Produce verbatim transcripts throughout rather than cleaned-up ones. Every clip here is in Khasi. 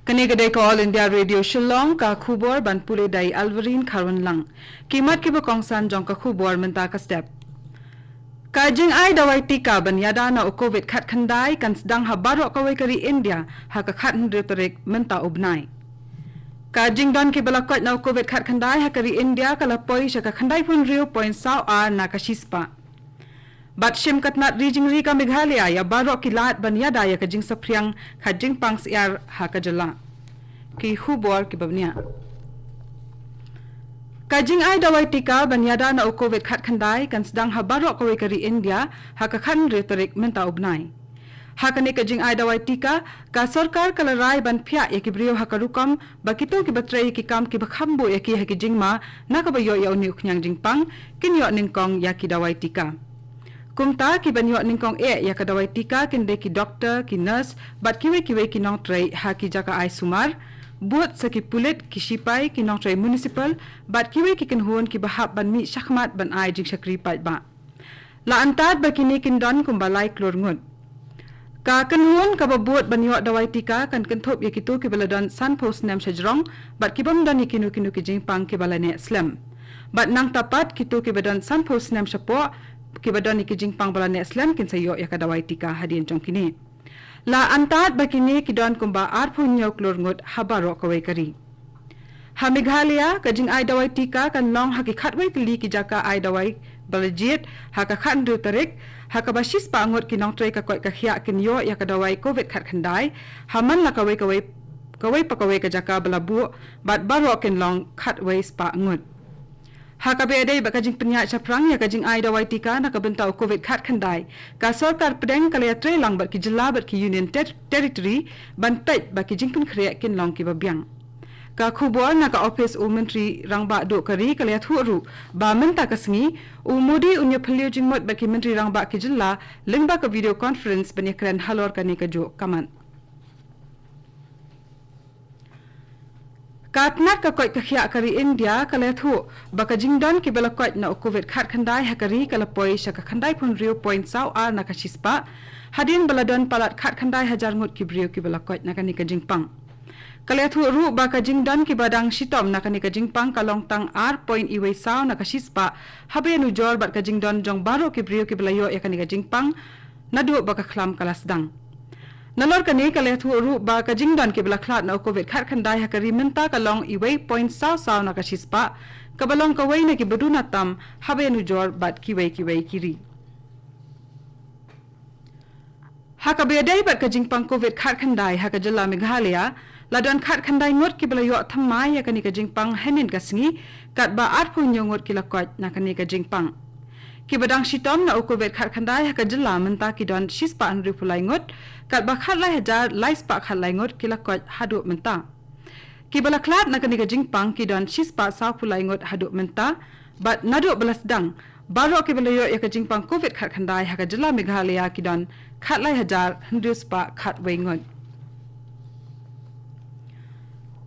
Kane ka dei ka All India Radio Shillong, ka khubor ban pule da i Alvarine Kharwanlang. Ki mat kiba kongsan jong ka khubor mynta ka step. Ka jingai dawai tika ban ïada na u Covid khatkhyndai kan sdang ha baroh kawei ka ri India ha ka khathynriew tarik mynta u bnai. Ka jingdon kiba la koit na u Covid khatkhyndai ha ka ri India ka la poi sha ka khyndaiphew hynriew point saw ar na ka shispah. Bad shim ka tnat ri jingri ka Meghalaya ïa baroh ki lad ban ïada ïa ka jingsaphriang ka jingpang syiar ha ka jylla. Ki khubor kiba bniah. Ka jingai dawai tika ban ïada na u Covid khatkhyndai kan sdang ha baroh kawei ka ri India ha ka khathynriew tarik mynta u bnai. Ha kane ka jingai dawai tika, ka sorkar ka la rai ban phiah ïa ki briew ha ka rukom ba kito kiba trei ïa ki kam kiba kham buh ïa ki ha ki jingma na kaba ïoh ïa une u khñiang jingpang kin ïoh nyngkong ïa ki dawai tika. Kumta ki ban ïoh nyngkong eh ïa ka dawai tika kin dei ki doktor, ki nurse bad kiwei kiwei ki nongtrei ha ki jaka ai sumar, bud sa ki pulit, ki shipai, ki nongtrei municipal bad kiwei ki kynhun kiba hap ban mih shakhmat ban ai jingshakri paidbah. La antad ba kine kin don kumba lai klur ngut. Ka kynhun kaba bud ban ïoh dawai tika kan kynthup ïa kito kiba la don sanphew snem shajrong bad kibym don ïa kino kino ki jingpang kiba la neh slem. Bad nangta pat kito kiba don sanphew snem shapoh kiba don ïa ki jingpang ba la neh slem kin sa ïoh ïa ka dawai tika hadien jong kine. La antad ba kine ki don kumba arphew hynñiew klur ngut ha baroh kawei ka ri. Ha Meghalaya, ka jingai dawai tika kan long ha ki khatwei tylli ki jaka ai dawai ba la jied ha ka khathynriew tarik, ha kaba shispah ngut ki nongtrei ka koit ka khiah kin ïoh ïa ka dawai Covid khatkhyndai ha man la kawei kawei, kawei pa kawei ka jaka ba la buh, bad baroh kin long khatwei spah ngut. Ha kaba ïadei bad ka jingpynïaid shaphrang ïa ka jingai dawai tika na ka bynta u Covid khatkhyndai, ka sorkar pdeng ka la ïatreilang bad ki jylla bad ki Union Ter-, Territory ban peit ba ki jingpynkhreh kin long kiba biang. Ka khubor na ka ophis u Myntri Rangbah Duh ka ri ka la ïathuh ruh ba mynta ka sngi u Modi un ïaphylliew jingmut bad ki Myntri Rangbah ki jylla lyngba ka video conference ban ïakren halor kane kajuh ka mat. Ka tnat ka koit ka khiah ka ri India ka la ïathuh ba ka jingdon kiba la koit na u Covid khatkhyndai ha ka ri ka la poi sha ka khyndaiphew hynriew point saw ar na ka shispah, hadien ba la don palat khatkhyndai hajar ngut ki briew kiba la koit na kane ka jingpang. Ka la ïathuh ruh ba ka jingdon kiba dang shitom na kane ka jingpang ka long tang ar point wei saw na ka shispah, haba ïanujor bad ka jingdon jong baroh ki briew kiba la ïoh ïa kane ka jingpang naduh ba ka khlam ka la sdang. Nalor kane ka la ïathuh ruh ba ka jingdon kiba la khlad na u Covid khatkhyndai ha ka ri mynta ka long wei point saw saw na ka shispah, kaba long kawei na kiba duna tam haba ïanujor bad kiwei kiwei ki ri. Ha kaba ïadei bad ka jingpang Covid khatkhyndai ha ka jylla Meghalaya, la don khatkhyndai ngut kiba la ïoh thymmai ïa kane ka jingpang hynnin ka sngi, katba arphew hynñiew ngut ki la koit na kane ka jingpang. Kiba dang shitom na u Covid khatkhyndai ha ka jylla mynta ki don shispah hynriewphew lai ngut, katba khatlai hajar laispah khatlai ngut ki la koit haduh mynta. Kiba la khlad na kane ka jingpang ki don shispah sawphew lai ngut haduh mynta, bad naduh ba la sdang, baroh kiba la ïoh ïa ka jingpang Covid khatkhyndai ha ka jylla Meghalaya ki don khatlai hajar hynriewspah khatwei ngut.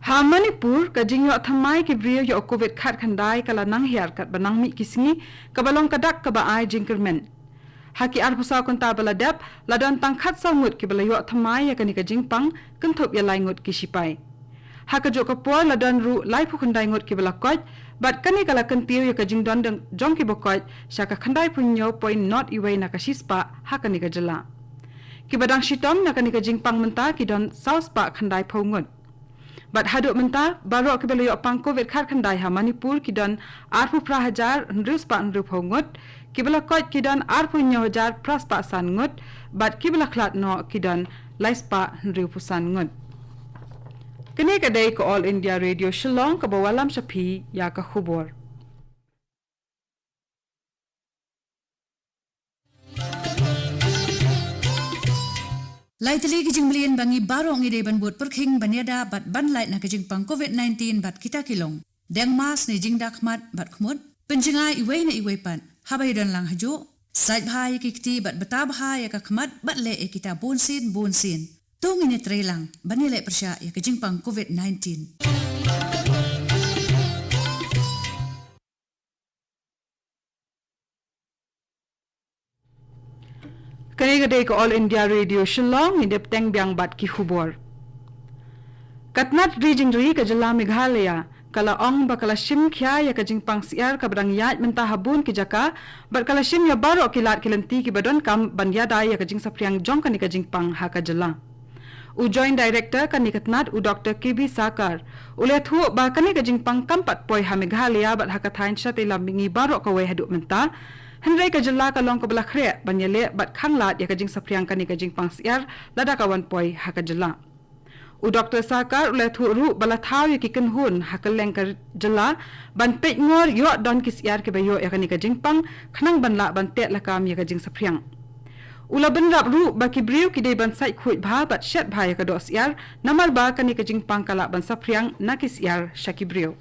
Ha Manipur, ka jingïoh thymmai ki briew ïa u Covid khatkhyndai ka la nang hiar katba nang mih ki sngi, kaba long ka dak kaba ai jingkyrmen. Ha ki arphew saw kynta ba la dep, la don tang khatsaw ngut kiba la ïoh thymmai ïa kane ka jingpang, kynthup ïa lai ngut ki shipai. Ha kajuh ka por la don ruh laiphew khyndai ngut kiba la koit, bad kane ka la kyntiew ïa ka jingdon dang jong kiba koit sha ka khyndaiphew hynñiew point not wei na ka shispah ha kane ka jylla. Kiba dang shitom na kane ka jingpang mynta ki don sawspah khyndaiphew ngut. Bad haduh mynta, baroh kiba la ïoh pang Covid khatkhyndai ha Manipur ki don arphew phra hajar hynriewspah hynriewphew ngut, kiba la koit ki don arphew hynñiew hajar phraspah san ngut, bad kiba la khlad noh ki don laispah hynriewphew san ngut. Kane ka dei ka All India Radio Shillong kaba wallam sha phi ïa ka khubor. Lai tylli ki jingmlien ba ngi baroh ngi dei ban bud pyrkhing ban ïada bad ban lait na ka jingpang Covid nineteen bad kita ki long: deng mask ne jingda khmat bad khmut, pynjngai iwei na iwei pat, haba ïadon lang hajuh, sait bha ïa ki kti bad bta bha ïa ka khmat bad leh ïa kita bunsien bunsien. To ngin ïatreilang ban ïaleh pyrshah ïa ka jingpang Covid nineteen. Kane ka dei ka All India Radio Shillong, ngin ïa bteng biang bad ki khubor. Ka tnat ri jingri ka jylla Meghalaya ka la ong ba ka la shim khia ïa ka jingpang syiar kaba dang ïaid mynta ha bun ki jaka, bad ka la shim ïa baroh ki lad ki lynti kiba donkam ban ïada ïa ka jingsaphriang jong kane ka jingpang ha ka jylla. U Joint Director kane ka tnat, u Doktor K B Sarkar, u la ïathuh ba kane ka jingpang kam pat poi ha Meghalaya bad ha ka thaiñ shatei lam mihngi baroh kawei haduh mynta. Hynrei ka jylla ka long kaba la khreh ban ïaleh bad khanglad ïa ka jingsaphriang kane ka jingpang syiar lada ka wan poi ha ka jylla. U Doktor Sarkar u la ïathuh ruh ba la thaw ïa ki kynhun ha kylleng ka jylla ban peit ngor ïoh don ki syiar kiba ïoh ïa kane ka jingpang, khnang ban lah ban teh lakam ïa ka jingsaphriang. U la bynrap ruh ba ki briew ki dei ban sait khuid bha bad shet bha ïa ka doh syiar, namar ba kane ka jingpang ka lah ban saphriang na ki syiar sha ki briew.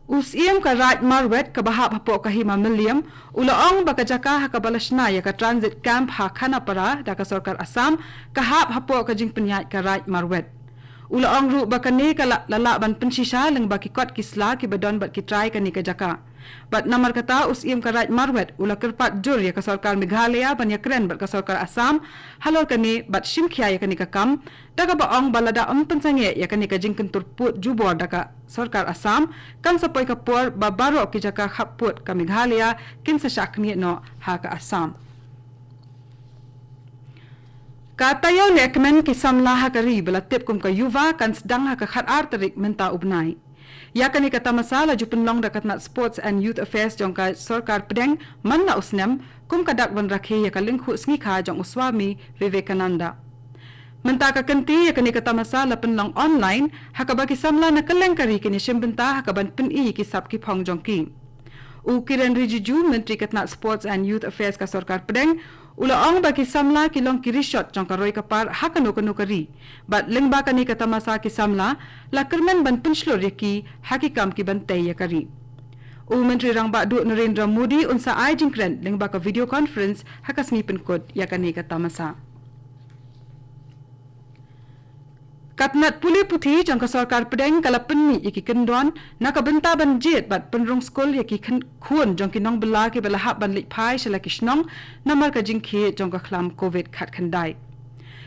U Syiem ka Raid Marwet kaba hap hapoh ka Hima Mylliem u la ong ba ka jaka ha kaba la shna ïa ka transit camp ha Khanapara da ka sorkar Assam ka hap hapoh ka jingpynïaid ka Raid Marwet. U la ong ruh ba kane ka la, la lah ban pynshisha lyngba ki kot ki sla kiba don bad ki trai kane ka jaka. Bad namar kata u Syiem ka Raid Marwet u la kyrpad jur ïa ka sorkar Meghalaya ban ïakren bad ka sorkar Assam halor kane bad shim khia ïa kane ka kam, da kaba ong ba lada ym pynsangeh ïa kane ka jingkyntur pud jubor da ka sorkar Assam, kan sa poi ka por ba baroh ki jaka khappud ka Meghalaya kin sa shah khnieh noh ha ka Assam. Ka taïew ne kmen ki samla ha ka ri ba la tip kum ka Yuva kan sdang ha ka khatar tarik mynta u bnai. Ïa kane ka tamasa la ju pynlong da ka tnat Sports and Youth Affairs jong ka sorkar pdeng man la u snem, kum ka dak ban rakhe ïa ka lyngkhuh sngikha jong u Swami Vivekananda. Mynta ka kynti ïa kane ka tamasa la pynlong online, ha kaba ki samla na kylleng ka ri kin ïashim bynta ha kaban pyni ïa ki sap ki phong jong ki. U Kiren Rijiju, Myntri ka tnat Sports and Youth Affairs ka sorkar pdeng, u la ong ba ki samla ki long ki rishot jong ka roi ka par ha kano kano ka ri. Bad lyngba kane ka tamasa ki samla la kyrmen ban pynshlur ïa ki ha ki kam kiban tei ïa ka ri. U Myntri Rangbah Duh Narendra Modi un sa ai jingkren lyngba ka video conference ha ka sngi pynkut ïa kane ka tamasa. Ka tnat pule puthi jong ka sorkar pdeng ka la pynmih ïa ki kyndon na ka bynta ban jied bad pynrung skul ïa ki khyn-, khun jong ki nongbylla kiba la hap ban leit phai sha la ki shnong namar ka jingkhih jong ka khlam Covid khatkhyndai.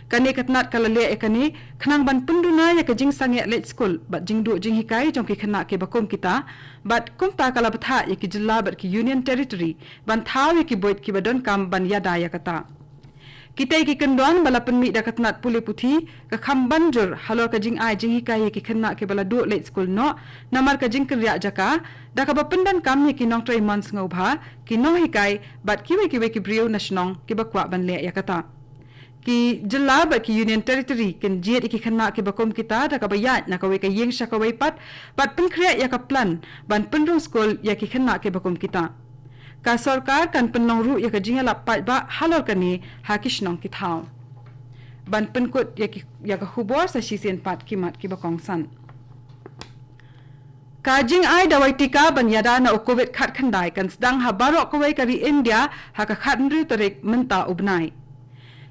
Kane ka tnat ka la leh ïa kane khnang ban pynduna ïa ka jingsangeh leit skul bad jingduh jinghikai jong ki khynnah kiba kum kita, bad kumta ka la bthah ïa ki jylla bad ki Union Territory ban thaw ïa ki buit kiba donkam ban ïada ïa kata. Kitei ki kyndon ba la pynmih da ka tnat pule puthi ka kham ban jur halor ka jingai jinghikai ïa ki khynnah kiba la duh leit skul noh namar ka jingkynriah jaka, da kaba pyndonkam ïa ki nongtrei mon sngewbha, ki nonghikai bad kiwei kiwei ki briew na shnong kiba kwah ban leh ïa kata. Ki jylla bad ki Union Territory kin jied ïa ki khynnah kiba kum kita da kaba ïaid na kawei ka ïing sha kawei pat, bad pynkhreh ïa ka plan ban pynrung skul ïa ki khynnah kiba kum kita. Ka sorkar kan pynlong ruh ïa ka jingïalap paidbah halor kane ha ki shnong ki thaw. Ban pynkut ïa ki, ïa ka khubor sa shisien pat ki mat kiba kongsan. Ka jingai dawai tika ban ïada na u Covid khatkhyndai kan sdang ha baroh kawei ka ri India ha ka khathynriew tarik mynta u bnai.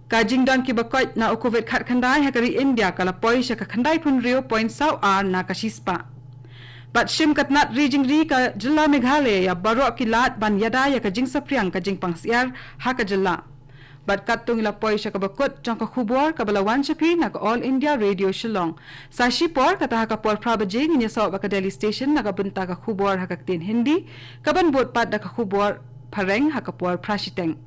Ka jingdon kiba koit na u Covid khatkhyndai ha ka ri India ka la poi sha ka khyndaiphew hynriew point saw ar na ka shispah. Bad shim ka tnat ri jingri ka jylla Meghalaya ïa baroh ki lad ban ïada ïa ka jingsaphriang ka jingpang syiar ha ka jylla. Bad katto ngi la poi sha kaba kut jong ka khubor kaba la wan sha phi na ka All India Radio Shillong. Sa shipor kata ha ka por phra baje ngin ïasoh bad ka Delhi Station na ka bynta ka khubor ha ka ktien Hindi, kaban bud pat da ka khubor Phareng ha ka por phra shiteng.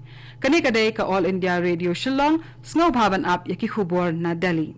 Kane ka dei ka All India Radio Shillong, sngewbha ban ap ïa ki khubor na Delhi.